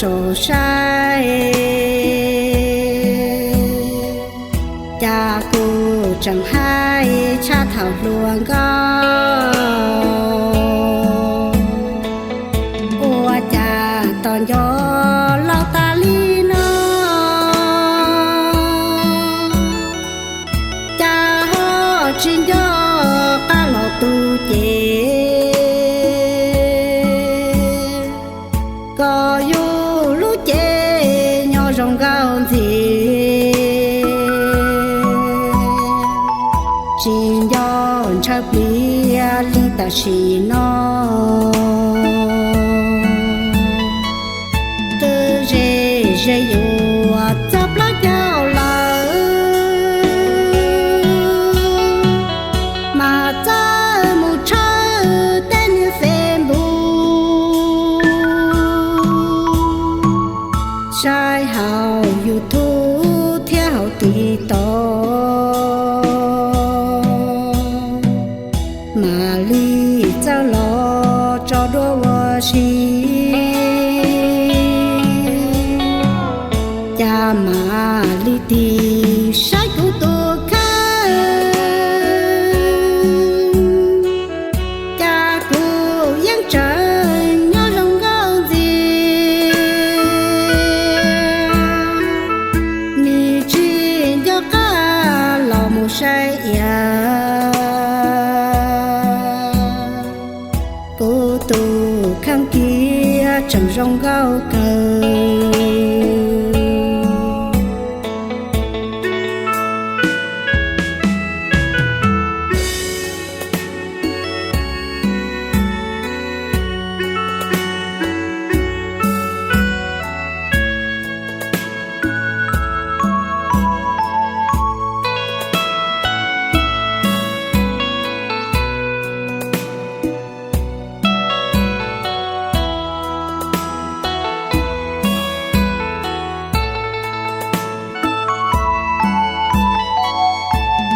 rau saib, cas kuv tseem hais tshaj thaum hluas nkauj, ua cas tos nco los tas li no, cas ho tsis nco qab los tu ces, kom yus lub cev nyob zoo nkauj ntxiv, tsis nco ntshaw pliag li tam sim no. Twb ze ze yuav txog plaub caug lawm, mas txawj mus tshawb tej niag Facebook, saib hauv YouTube thiab hauv TikTok, mam li txawj los tso dua ua si, cas mam li tig saib kuv tus kheej, cas kuv yeej tseem nyob zoo nkauj ntxiv, nim tsis nco qab los mus saib iav, kuv tus kheej kiag tseem zoo nkauj kawg.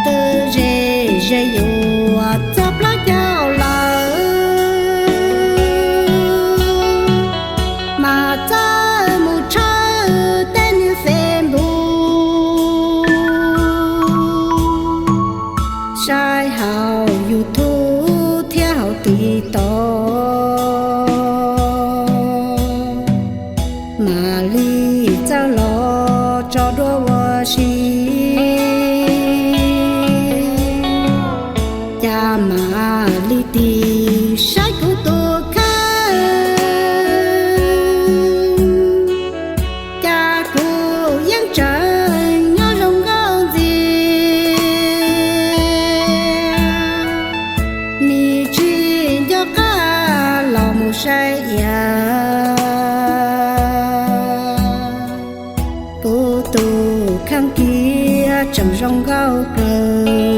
Twb ze ze yuav txog plaub caug lawm, mas txawj mus tshawb tej niag Facebook, saib hauv YouTube thiab hauv TikTok, mam li txawj los tso dua ua si, cas mam li tig saib kuv tus kheej, cas kuv yeej tseem nyob zoo nkauj ntxiv, nim tsis nco qab los mus saib iav, kuv tus kheej kiag tseem zoo nkauj kawg.